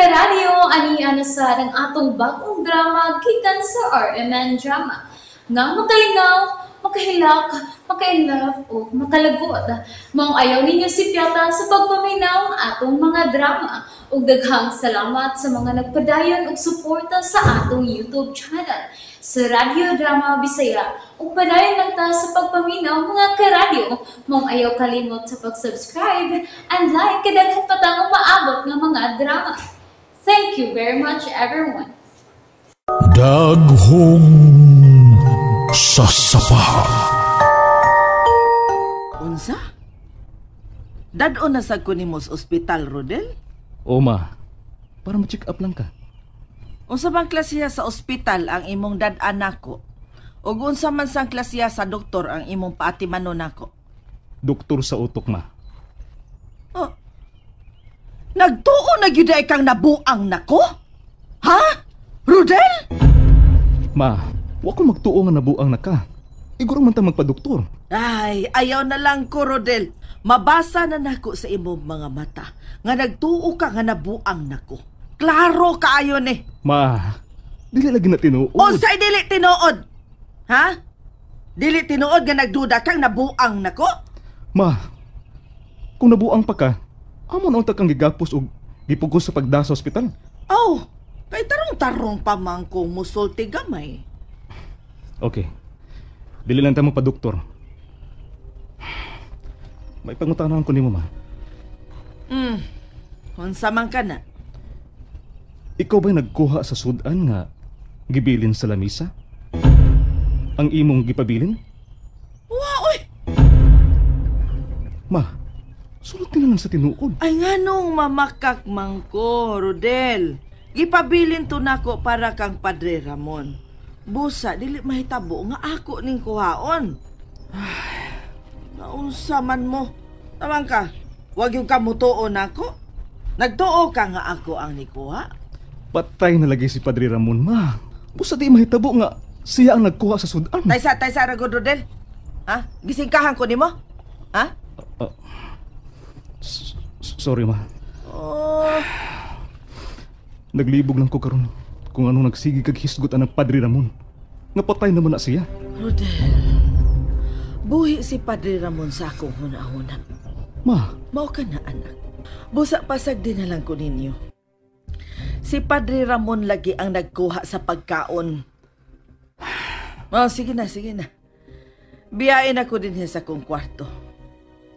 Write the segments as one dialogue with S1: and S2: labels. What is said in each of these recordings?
S1: Karadyo, ani na sad ang atong bagong drama gikan sa RMN Drama nga makalingaw, makahilak, maka-inlove o makalagot. Maong ayaw ninyo sipyata sa pagpaminaw atong mga drama. Ug daghang salamat sa mga nagpadayon og suporta sa atong YouTube channel sa Radyo Drama Bisaya. Ug padayon lang ta sa pagpaminaw, mga karadyo. Maong ayaw kalimot sa pag-subscribe and like kay daghan pa tang umaabot nga mga drama. Thank you very much, everyone.
S2: Daghong sasapa.
S3: Unsa? Dad-on na sad ko nimo sa ospital, Rodel?
S4: O ma, para ma-check up lang ka.
S3: Unsa bang klasiya sa ospital ang imong dad-an nako? Ug unsa man sang klasiya sa doktor ang imong paatimanon nako?
S4: Doktor sa utok, ma.
S3: Oh. Nagtuo na gyud ay kang nabuang nako? Ha? Rodel?
S4: Ma, wa ko magtuo nga nabuang na ka. Iguro man ta magpadoktor.
S3: Ay, ayaw na lang ko, Rodel. Mabasa na nako sa imong mga mata nga nagtuo ka nga nabuang nako. Klaro kaayo ni.
S4: Ma, dili lagi na tinuod.
S3: Unsay dili tinuod? Ha? Dili tinuod nga nagduda kang nabuang nako?
S4: Ma, kung nabuang pa ka, amo na unta kang gigapos og gipugos sa pagda sa ospital.
S3: Oh, kay tarong-tarong pa man kong musulti gamay.
S4: Okay. Dili lang ta magpadoktor. May pangutana ko nimo, ma.
S3: Unsa man ka na?
S4: Ikaw ba'y nagkuha sa sudan nga gibilin sa lamisa? Ang imong gipabilin?
S3: Wa, oy!
S4: Ma, sulot na lang sa tinuod.
S3: Ay nganong mamakak man ko, Rodel. Gipabilin to nako para kang Padre Ramon. Busa, dili mahitabo nga ako ning kuhaon. Ay, naunsa man mo. Tamang ka, wag yung kamutuo nako. Nagtuo ka nga ako ang nikuha.
S4: Patay na lagi si Padre Ramon, ma. Busa di mahitabo nga siya ang nagkuha sa sudan.
S3: Taysa, taysa, ragod, Rodel. Ha? Gisingkahan ko nimo? Ha?
S4: Sorry, ma.
S3: Oh,
S4: Naglibog lang ko karon kung anong nagsige kag hisgot ang Padre Ramon. Nga patay naman na siya.
S3: Rodel. Buhi si Padre Ramon sa akong huna-huna.
S4: Ma,
S3: Mao ka na, anak. Busa pasag din na lang ko ninyo. Si Padre Ramon lagi ang nagkuha sa pagkaon. Oh, sige na, sige na. Biyain ako din sa akong kwarto.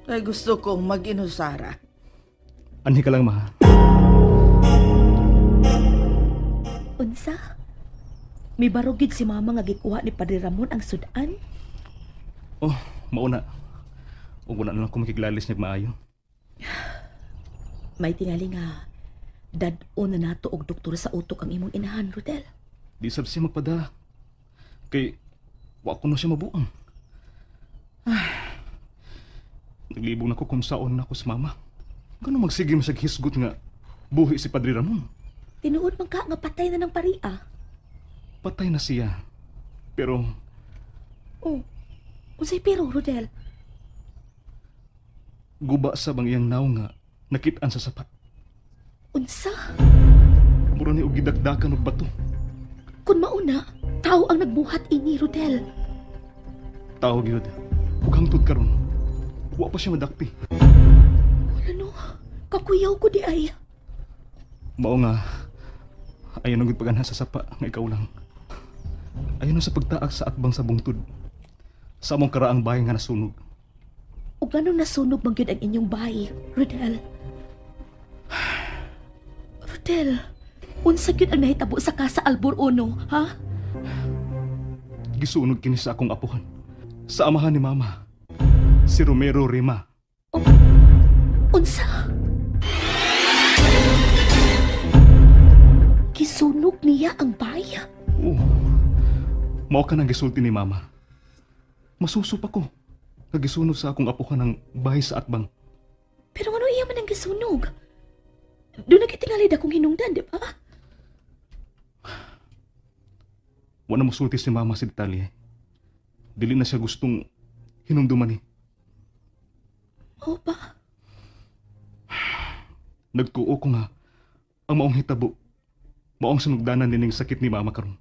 S3: Ay gusto kong mag-inusara.
S4: Anhi ka lang, ma.
S5: Unsa? May barugid si mama nga gikuha ni Padre Ramon ang sudan?
S4: Oh, mauna. Ug wala na lang ko makiglalis niya maayo.
S5: May tingali nga dad-on na nato og doktor sa utok ang imong inahan, Rodel.
S4: Di sab siya magpada. Kay wa ko na siya mabuang. Ay, naglibog na ko kung saon na ko sa mama. Gano magsige mo sa hisgot nga buhi si Padre Ramon.
S5: Tinuod man ka nga patay na ng paria.
S4: Patay na siya. Pero
S5: Oh, unsay pero, Rodel?
S4: Guba sa bang iyang naw nga nakit-an sa sapat.
S5: Unsa?
S4: Mura ni og gidakdakan og bato.
S5: Kung mauna, tao ang nagbuhat ini, Rodel.
S4: Tao gyud. Ug hangtod karon, wa pa siya madakpi.
S5: Wala no, kakuyaw ko di ay.
S4: Mao nga ayaw nang paganha sa sapa nga ikaw lang. Ayaw na sa pagtaak sa atbang sa bungtod. Sa among karaang bahay nga nasunog.
S5: Ug nganong nasunog man gyud ang inyong bahay, Rodel? Rodel, unsa gyud ang nahitabo sa Casa Albor Uno, ha?
S4: Gisunog kini sa akong apuhan. Sa amahan ni Mama, si Romero Rima.
S5: Unsa? Gisunog niya ang bahay?
S4: Oo. Mao ka nang gisulti ni Mama. Masusup ako. Nagisunog sa akong apuhan ang bahay sa atbang.
S5: Pero ano iya man ang gisunog? Doon nagkitingali akong hinungdan, di ba?
S4: Wala mosulti si Mama sa detalye. Dili na siya gustong hinumduman ni.
S5: Oo ba?
S4: Nagtuo ko nga, Ang maong hitabo, maong sinugdanan nining sakit ni mama karon.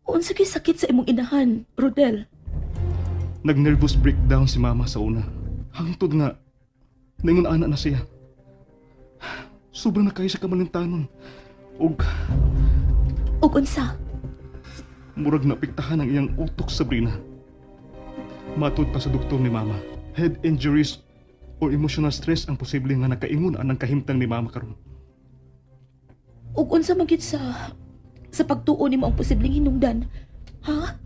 S5: Unsa kay sakit sa imong inahan, Rodel?
S4: Nag-nervous breakdown si mama sa una. Hangtod nga, ningon ana na siya. Sobrang na kayo sa kamalintanon. Og
S5: Og unsa?
S4: Murag napiktahan ang iyang utok, Sabrina. Matud pa sa doktor ni mama, head injuries or emotional stress ang posible nga nakaingon anang kahimtang ni mama karon.
S5: Og unsa man gyud sa pagtuo nimo ang posibleng hinungdan? Ha?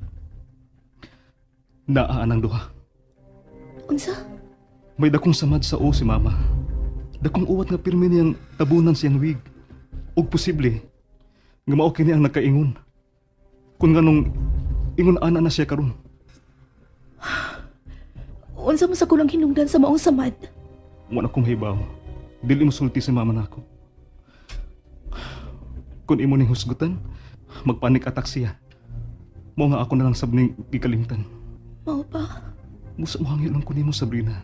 S4: Naa anang duha.
S5: Unsa?
S4: May dakong samad sa o si mama. Dakong uwat nga pirmi niyang tabunan siyang wig. Og posible nga mao kini ang nakaingon. Kung nganong ingon ana na siya karon.
S5: Unsa man sa kulang hinungdan sa maong samad?
S4: Wala akong mahibaw. Dili mo sulti si mama nako. Kung imo ning husgutan, magpanic attack siya. Mao nga ako na lang sab ning gikalimtan.
S5: Mao pa?
S4: Musa mo hangyo lang ko nimo, Sabrina.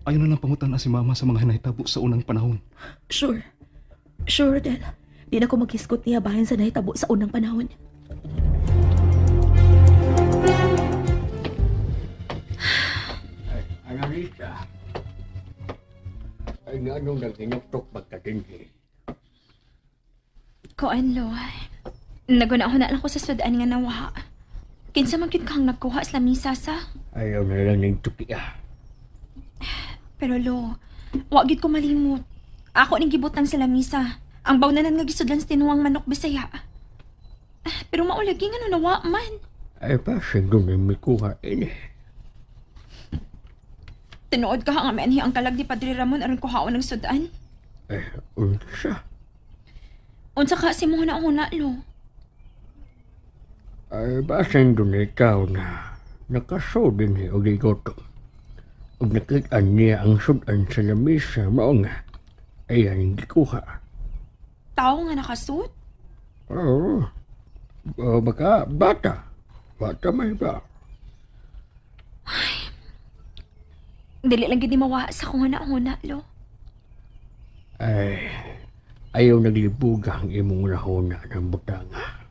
S4: Ayaw na lang pangutan si mama sa mga nahitabo sa unang panahon.
S5: Sure. Sure, Rodel. Di na ko maghisgot niya bahin sa nahitabo sa unang panahon.
S2: Ay, Analisa. Ay, nga nung naghinuktok magkatinhi.
S6: Koan, lo. Naguna-huna lang ko sa sudan nga nawa. Kinsa man gyud kang nagkuha sa lamisa sa?
S2: Ayaw na lang ning tuki ah.
S6: Pero lo, wa gyud ko malimot. Ako ning gibutang sa lamisa. Ang bawnanan nga gisudlan sa tinuang manok Bisaya. Pero maulagi nga no nawa man.
S2: Ay, basin doon ay may kuha ini.
S6: Tinuod ka nga may anhi ang kalag ni Padre Ramon aron kuhaon ng sudan.
S2: Ay, unsa?
S6: Unsa ka si mo huna-huna, lo?
S2: Ay, basin doon ikaw na nakaso din ni og gigotom. Ug nakit-an niya ang sudan sa lamisa, mao nga ayan gikuha.
S6: Tao nga nakasuot?
S2: Oo. O, baka bata. Bata may ba?
S6: Ay, dili lang gid ni mawa sa akong huna-huna, lo.
S2: Ay, ayaw naglibuga ang imong nahuna ng butanga.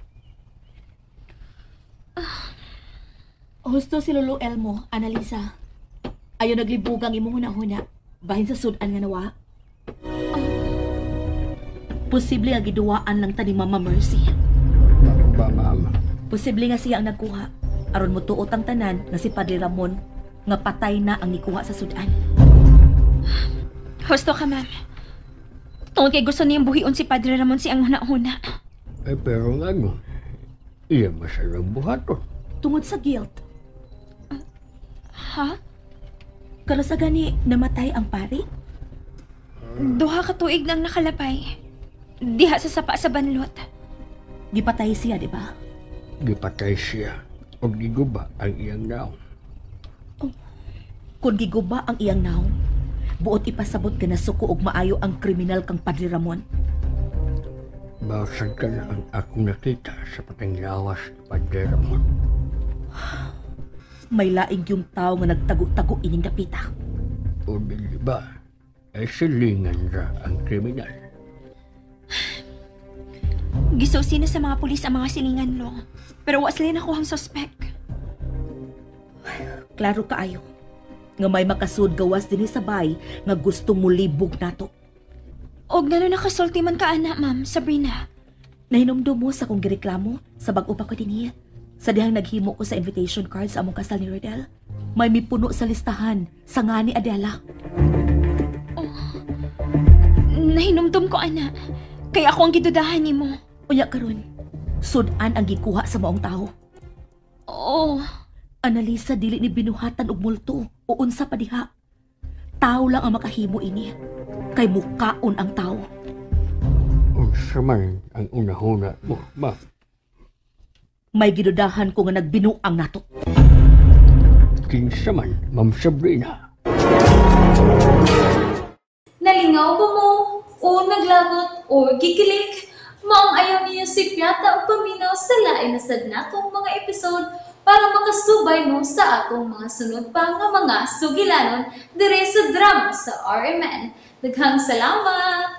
S5: Husto si Lolo Elmo, Analisa. Ayaw naglibuga ang imong huna-huna. Bahin sa sudan nga nawa. Posible nga giduwaan lang ta ni Mama Mercy.
S2: Ba, ma'am?
S5: Posible nga siya ang nagkuha. Aron motuot ang tanan nga si Padre Ramon nga patay na ang nikuha sa sudan.
S6: Husto ka, ma'am. Tungod kay gusto niyang buhion si Padre Ramon siyang huna-huna.
S2: Ay, pero nga no, iya masalang buhaton.
S5: Tungod sa guilt.
S6: Ha?
S5: Kanusa gani namatay ang pari?
S6: Duha ka tuig nang nakalapay. Diha sa sapa sa banlot.
S5: Gipatay siya, di ba?
S2: Gipatay siya. O giguba ang iyang naong.
S5: Oh, kung giguba ang iyang naong, buot ipasabot ka na suko og maayo ang kriminal kang Padre Ramon.
S2: Basag ka na ang akong nakita sa patanglawas ni Padre Ramon.
S5: May laing yung tao nga nagtago-tago ining dapita.
S2: O di ba, ay silingan ra ang kriminal.
S6: Gisusi na sa mga pulis ang mga silingan, lo. Pero wa sila nakuhang suspek.
S5: Klaro kaayo nga may makasud gawas dinhi sa bay nga gustong mulibog nato.
S6: Og ngano nakasulti man ka ana, ma'am, Sabrina?
S5: Nahinumdum mo sa akong gireklamo sa bag-o pa ko dinhi. Sa dihang naghimo ko sa invitation card sa among kasal ni Rodel, may mipuno sa listahan sa nga ni Adela.
S6: Oh, nahinumdum ko, ana. Kaya ako ang gidudahan nimo.
S5: Unya karon, sud-an ang gikuha sa maong tao.
S6: Oo.
S5: Analisa, dili ni binuhatan og multo o unsa pa diha. Tao lang ang makahimo ini. Kay mukaon ang tao.
S2: Unsa man ang unahuna mo, ma'am?
S5: May gidudahan ko nga nagbinuang nato.
S2: Kinsa man, Ma'am Sabrina?
S1: Nalingaw ba mo? O naglagot o gikilig? Maong ayaw niyo si Piata o paminaw sa lain na sad natong mga episode para makasubay mo sa atong mga sunod pa nga mga sugilanon dire sa drama sa RMN. Daghang salamat!